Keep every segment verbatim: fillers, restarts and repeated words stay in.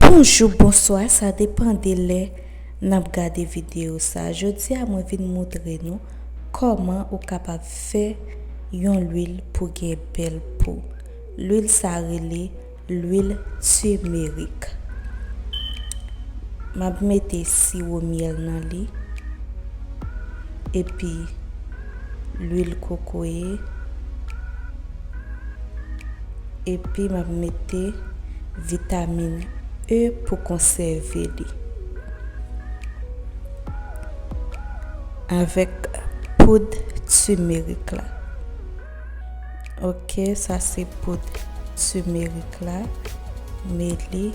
Bonjou, bonswa, sa depann de lè n ap gade videyo sa. Jodi a, mwen vin montre nou kòman ou kapab fè yon lwil pou gen bèl po. Lwil sa rele lwil timerik. M ap mete siwo myèl nan li, epi lwil kokoye, epi m ap mete vitamin E pou konsève li avèk poud timerik la. Ok, sa se poud timerik la. Men li,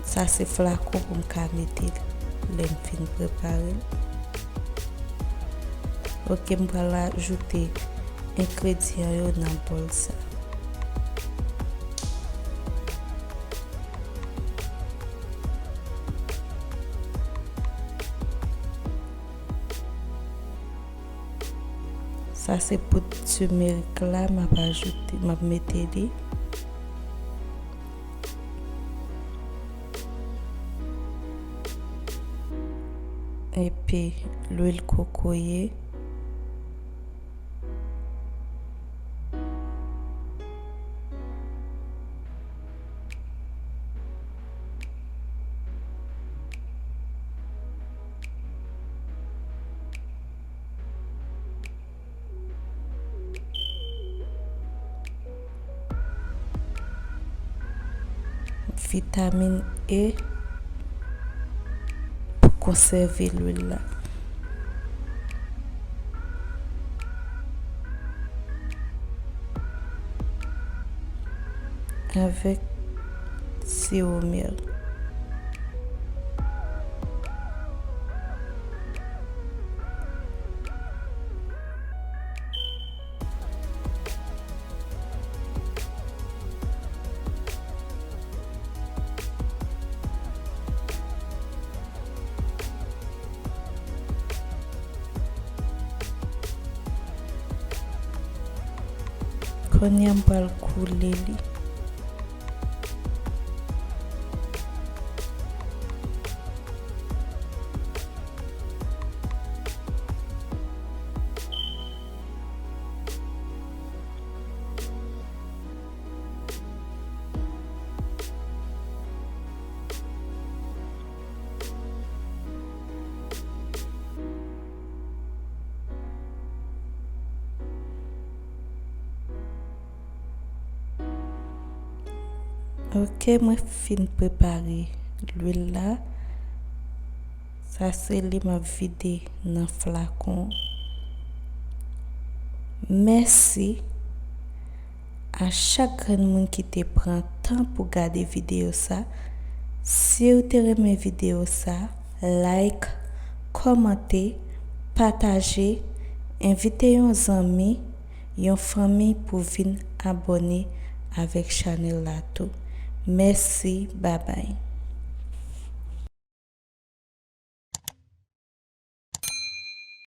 sa se flakon pou m ka mete lè m fin prepare l. Ok, m pral ajoute engredyan yo nan bòl sa. Sa se poud timerik la, m ap ajoute, m ap mete li. Epi lwil kokoye. Vitamin E pou konsève lwil la. Avèk siwo myèl. Kounye a m pral koule li. Ok, mwen fin prepare lwil la. Sa se li m ap vide nan flakon. Mèsi a chak grenn moun ki te pran tan pou gade videyo sa. Si w te renmen videyo sa, like, kòmante, pataje, envite yon zanmi, yon fanmi pou vin abòne avèk chanèl la tou. Mèsi, babay.